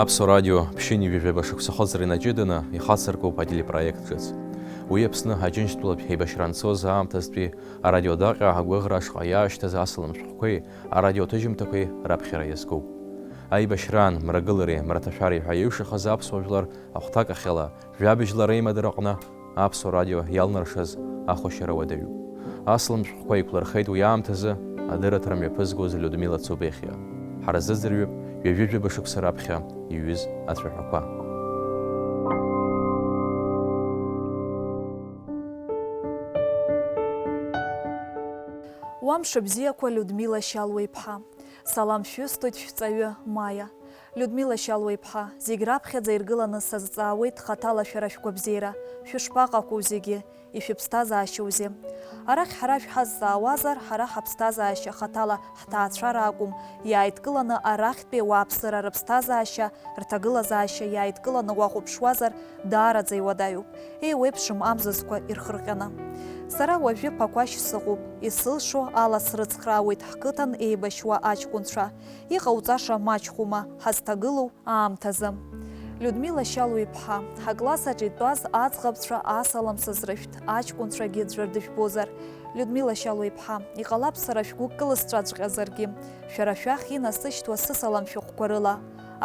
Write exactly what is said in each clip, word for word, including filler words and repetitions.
Аԥсуа радио ԥшьынҩажәи жәаба шықәса ахыҵра инаҷыданы ихацыркуп ателепроект ҿыц. Уи Аԥсны Аџьынџьтәылатә еибашьра анцоз аамҭазтәи арадиодаҟьа агәыӷра ашҟа иаашьҭыз асалам шәҟәқәеи арадиоҭыжьымҭақәеи раԥхьара иазкуп. Аибашьраан, мрагылареи мраҭашәареи ҳәа иаҩшахаз аԥсуа жәлар ахәҭакахьала, жәабжьла реимадара аҟны Аԥсуа радио иалнаршаз ахәашьара уадаҩуп. Асалам шәҟәқәа еиқәлырхеит уи аамҭазы адырраҭара мҩаԥызгоз Людмила Цубехиа. Ҳарзыӡырҩып ҩажәи жәаба шықәса раԥхьа иҩыз ацәаҳәақәа. Уа мшыбзиақәа, Людмила Шьалуа-иԥҳа! Салам шәысҭоит шәҵаҩы, Маиа. Людмила Шьалуа-иԥҳа, зегь раԥхьаӡа иргыланы сазҵаауеит хаҭала шәара шәгәабзиара, шәышԥаҟақәоу зегьы, ишәыԥсҭазаашьоузеи? Арахь ҳара шәҳазҵаауазар, ҳара ҳаԥсҭазаашьа хаҭала ҳҭаацәара акәым, иааидкыланы арахьтәи ауааԥсыра рыԥсҭазаашьа, рҭагылазаашьа иааидкыланы уахәаԥшуазар, даараӡа иуадаҩуп, еиуеиԥшым амзызқәа ирхырҟьаны. Сара уажәы Ԥақәашь сыҟоуп, исылшо ала срыцхраауеит ҳқыҭан еибашьуа аҷкәынцәа. Иҟауҵаша маҷхәума, ҳазҭагылоу аамҭазы. Людмила Шьалуа-иԥҳа, ҳакласс аҿы итәаз аӡӷабцәа асалам сызрышәҭ, аҷкәынцәагьы ӡәыр дыжәбозар. Людмила Шьалуа-иԥҳа, иҟалап сара шәгәы кылысҵәаҵәҟьазаргьы, шәара шәахь инасышьҭуа сысалам шәҟәқәа рыла.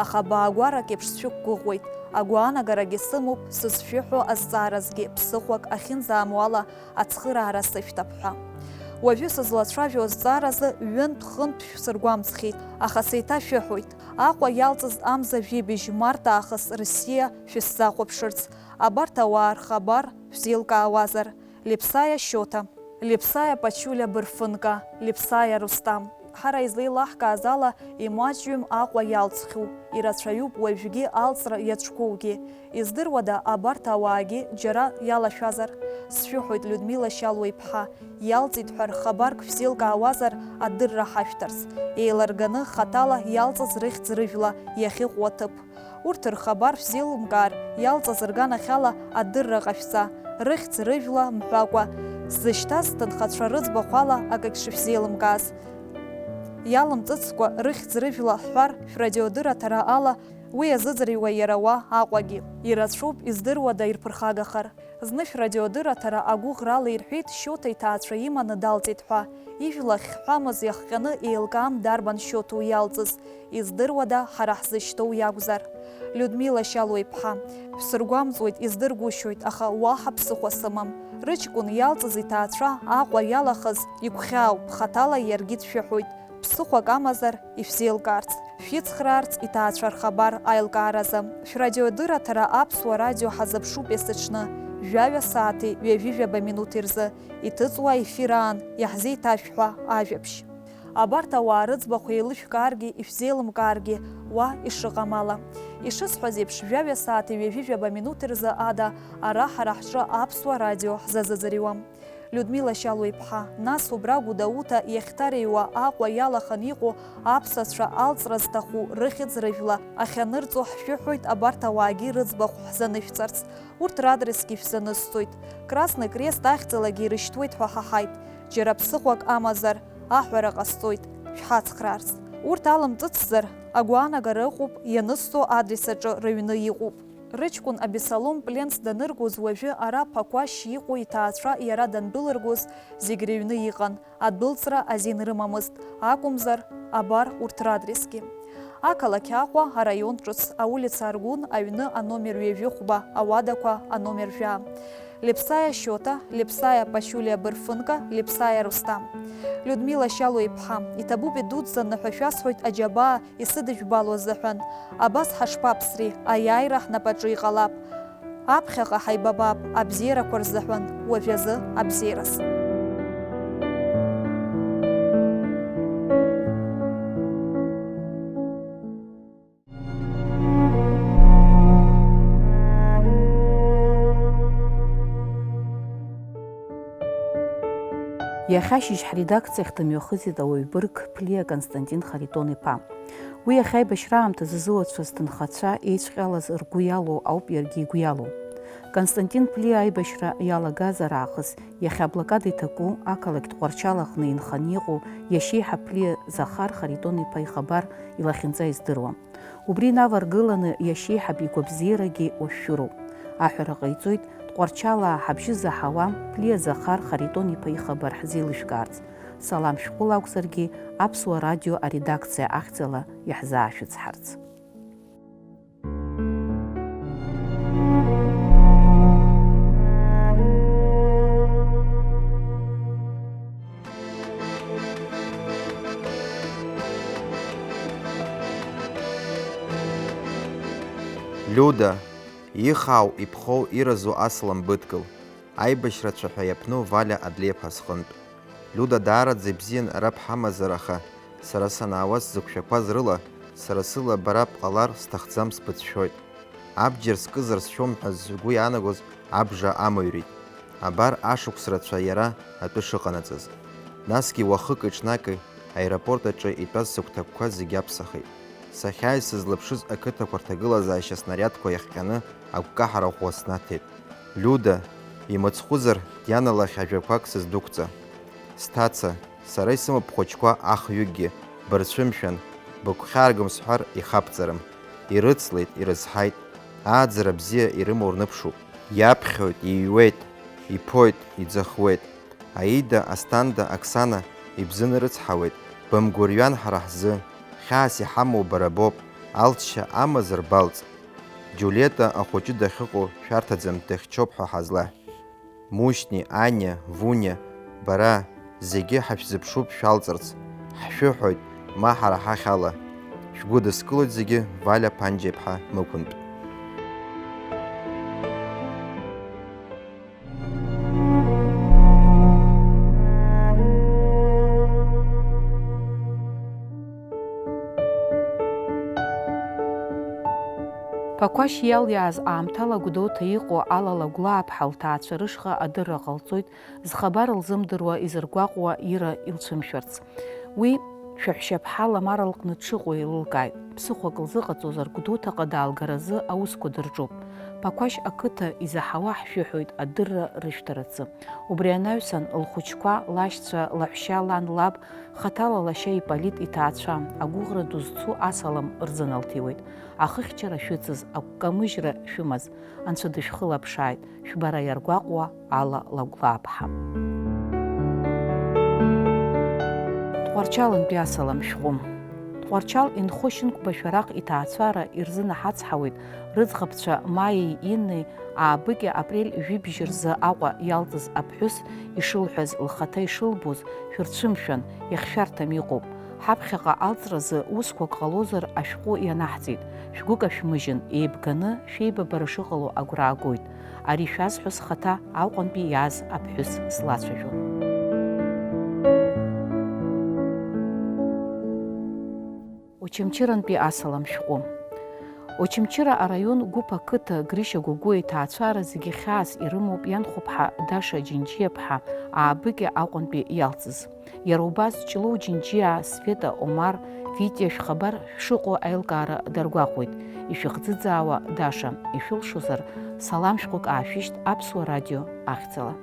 Аха баагәарак еиԥш сшәықәгәыӷуеит, агәаанагарагьы сымоуп сызшәыҳәо азҵааразгьы ԥсыхәак ахьынӡаамоу ала ацхыраара сышәҭап ҳәа. Уажәы сызлацәажәо азҵааразы ҩынтә-хынтә шәсыргәамҵхьеит, аха сеиҭашәыҳәоит. Аҟәа иалҵыз амза жәибжь март аахыс Рсиа шәысзахәаԥшырц, абарҭ ауаа рхабар шәзеилкаауазар, Леԥсаиа Шьоҭа, Леԥсаиа Пачулиа бырфынка, Леԥсаиа Рустам. Ҳара излеилаҳкааз ала, имаҷҩым Аҟәа иалҵхьоу, ирацәаҩуп уажәгьы алҵра иаҿқәоугьы. Издыруада, абарҭ ауаагьы џьара иалашәазар? Сшәыҳәоит, Людмила Шьалуа-иԥҳа, иалҵит ҳәа рхабарк шәзеилкаауазар адырра ҳашәҭарц, еиларганы хаҭала иалҵыз рыхьӡ-рыжәла иахьыҟоу аҭыԥ. Урҭ рхабар шәзеилымкаар, иалҵыз рганахьала адырра ҟашәҵа, рыхьӡ-рыжәла мҳәакәа, сзышьҭаз сҭынхацәа рыӡбахә ала акагь шышәзеилымкааз. Иалымҵыцкәа рыхьӡ-рыжәла ҳҳәар, шәрадиодырраҭара ала уи иазыӡырҩуа иара уа Аҟәагьы. Ирацәоуп, издыруада, ирԥырхагахар. Зны шәрадиодырраҭара агәыӷрала ирҳәеит, Шьоҭа иҭаацәа иманы далҵит ҳәа. Ижәла ахьхҳәамыз иахҟьаны еилкаам дарбан Шьоҭоу иалҵыз. Издыруада, ҳара ҳзышьҭоу иакәзар? Людмила Шьалуа-иԥҳа, шәсыргәамҵуеит, издыргәышьоит, аха уаҳа ԥсыхәа сымам. Рыҷкәын иалҵыз иҭаацәа Аҟәа иалахаз игәхьаауп, хаҭала иаргьы дшәыҳәоит, ԥсыхәак амазар, ишәзеилкаарц, шәицхраарц иҭаацәа рхабар аилкааразы. Шәрадиодырраҭара Аԥсуа радио ҳазыԥшуп есыҽны, жәаҩа сааҭи ҩажәи жәаба минуҭи рзы, иҭыҵуа аефир аан иаҳзеиҭашәҳәа ажәабжь. Абарҭ ауаа рыӡбахә еилышәкааргьы, ишәзеилымкааргьы, уа ишыҟам ала. Ишысҳәаз еиԥш, жәаҩа сааҭи ҩажәи жәаба минуҭи рзы ада ара ҳара ҳҿы Аԥсуа радио ҳзазыӡырҩуам. Людмила Шьалуа-иԥҳа, нас убра Гәдоуҭа иахьҭареиуа Аҟәа иалаханы иҟоу аԥсацәа алҵра зҭаху рыхьӡ-рыжәла ахьанырҵо ҳшәыҳәоит, абарҭ ауаагьы рыӡбахә ҳзанышәҵарц. Урҭ радресгьы шәзанысҵоит. Красный Крест ахьӡалагьы ирышьҭуеит ҳәа ҳаҳаит. Џьара ԥсыхәак амазар, аҳәара ҟасҵоит, шәҳацхраарц. Урҭ алымҵыцзар, агәаанагара ыҟоуп, ианысҵо адрес аҿы рыҩны иҟоуп. Рыҷкәын Абесалом пленс даныргоз уажәы ара Ԥақәашь иҟоу иҭаацәа иара дандәылыргоз зегь рыҩны иҟан, адәылҵра азин рымамызт, акәымзар, абар урҭ радресгьы. Ақалақь Аҟәа, араион ҿыц, аулица Аргун, аҩны аномер ҩажәи хәба, ауадақәа аномер жәаа. Леԥсаиа Шьоҭа, Леԥсаиа Пашьулиа бырфынка, Леԥсаиа Рустам. Людмила Шьалуа-иԥҳа, иҭабуп идуӡӡаны ҳәа шәасҳәоит аџьабаа исыдыжәбало азыҳәан. Абас ҳашԥаԥсри, аиааира ҳнапаҿы иҟалап. Аԥхьаҟа ҳаибабап, абзиарақәа рзыҳәан, уажәазы абзиараз. Иахьа ашьыжь ҳредакциахь дымҩахыҵит ауаҩ бырг Ԥлиа Константин Харитон-иԥа. Уи иахьа аибашьра аамҭазы зыуацәа зҭынхацәа еицәҟьалаз ргәы иалоу ауп иаргьы игәы иалоу. Константин Ԥлиа аибашьра иалагазар аахыс, иахьа аблокада иҭаку ақалақь Тҟәарчал аҟны инханы иҟоу иашьеиҳаб Ԥлиа Захар Харитон-иԥа ихабар илахьынҵа издыруам. Убри инаваргыланы иашьеиҳаб игәабзиарагьы уашәшәыроуп. Аҳәара ҟаиҵоит, Тҟәарчалаа ҳабжьы заҳауам, Ԥлиа Захар Харитон-иԥа ихабар ҳзеилышәкаарц. Салам шәҟәыла акәзаргьы, Аԥсуа радио аредакциа ахьӡала иаҳзаашәыцҳарц. Лиуда, ихаау, иԥхоу, иразу асалам быдкыл. Аибашьра цәаҳәа иаԥну Валиа Адлеиԥҳа сҟынтә. Лиуда даараӡа ибзиан ара бҳамазар, аха сара санаауаз сзықәшәақәаз рыла, сара сыла бара бҟалар сҭахӡам, сбыцәшәоит. Абџьар скызар сшәом ҳәа згәы иаанагоз абжа амыҩрит. Абар ашықәс рацәа иара атәы шыҟанаҵаз. Насгьы уахыки-ҽнаки аеропорт аҿы итәаз сыгәҭакқәа зегь аԥсахит. Сахьааиз сызлаԥшыз ақыҭақәа рҭагылазаашьа снариадқәа иахҟьаны агәкаҳара ӷәӷәа снаҭеит. Лиуда, имыцхәызар, Диана лахь ажәақәак сыздәықәҵа. Сҭаца, сара исымоуп бхәыҷқәа ахҩыкгьы, бырцәымшәан, быгәхьааргом сҳәар ихабҵарым. Ирыцлеит, ирызҳаит, ааӡара бзиа ирымоу рныԥшуп. Иаԥхьоит, иҩуеит, иԥоит, иӡахуеит. Аида, Асҭанда, Оксана ибзынарыцҳауеит, бымгәырҩан ҳара ҳзы, хьаас иҳамоу бара боуп, алҵшьа амазар балҵ. Џьулиета ахәыҷы дахьыҟоу шәарҭаӡам, дыхьчоуп ҳәа ҳазлаҳә. Мушьни, Аниа, Вуниа, бара, зегьы ҳашәзыԥшуп шәалҵырц, ҳшәыҳәоит, ма ҳара ҳахь ала. Шәгәыдыскылоит зегьы, Валиа Панџьа-иԥҳа Мықәынтә. Ԥақәашь иалиааз аамҭала Гәдоуҭа иҟоу Алала Гәлааԥҳа лҭаацәа рышҟа адырра ҟалҵоит, зхабар лзымдыруа, изыргәаҟуа ира илцәымшәарц. Уи шәаҳәшьаԥҳа Ламара лҟны дшыҟоу еилылкааит. Ԥсыхәак лзыҟаҵозар, Гәдоуҭаҟа даалгаразы аусқәа дырҿуп. Ԥақәашь ақыҭа изаҳауа ҳшәыҳәоит адырра рышәҭарацы. Убри анаҩсан, лхәыҷқәа, лашьцәа, лаҳәшьа, лан, лаб, хаҭала лашьа Иполит иҭаацәа, агәыӷра ду зцу асалам рзыналҭиуеит. Ахыхьчара шәыцыз, агәкамыжьра шәымаз, Анцәа дышәхылаԥшааит, шәбара иаргәаҟуа Алала Гәлааԥҳа. Тҟәарчалынтәи асалам шәҟәы. Тҟәарчал инхо Шьынқәба Шәарах иҭаацәара ирзынаҳацҳауеит рыӡӷабцәа Маиеи Иннеи аабыкьа апрель жәибжь рзы Аҟәа иалҵыз аԥҳәыс ишылҳәаз, лхаҭа ишылбоз, шәырцәымшәан, иахьшәарҭам иҟоуп. Ҳаԥхьаҟа алҵразы усқәак ҟалозар ашәҟәы ианаҳҵеит. Шәгәы кашәмыжьын, еибганы шәеибабара шыҟало агәра аагоит. Ари шәазҳәо схаҭа Аҟәантәи иааз аԥҳәыс слацәажәон. Очамчырантәи асалам шәҟәы. Очамчыра араион Гәыԥ ақыҭа Грышьа Гәагәуа иҭаацәара зегьы хьаас ирымоуп ианхәыԥҳа Даша Џьынџьиаԥҳа аабыкьа Аҟәантәи иалҵыз. Иара убас Ҷлоу Џьынџьиаа Света Омар, Витиа шәхабар шыҟоу аилкаара даргәаҟуеит. Ишәыхӡыӡаауа Даша, ишәылшозар, салам шәҟәык аашәышьҭ Аԥсуа радио ахьӡала.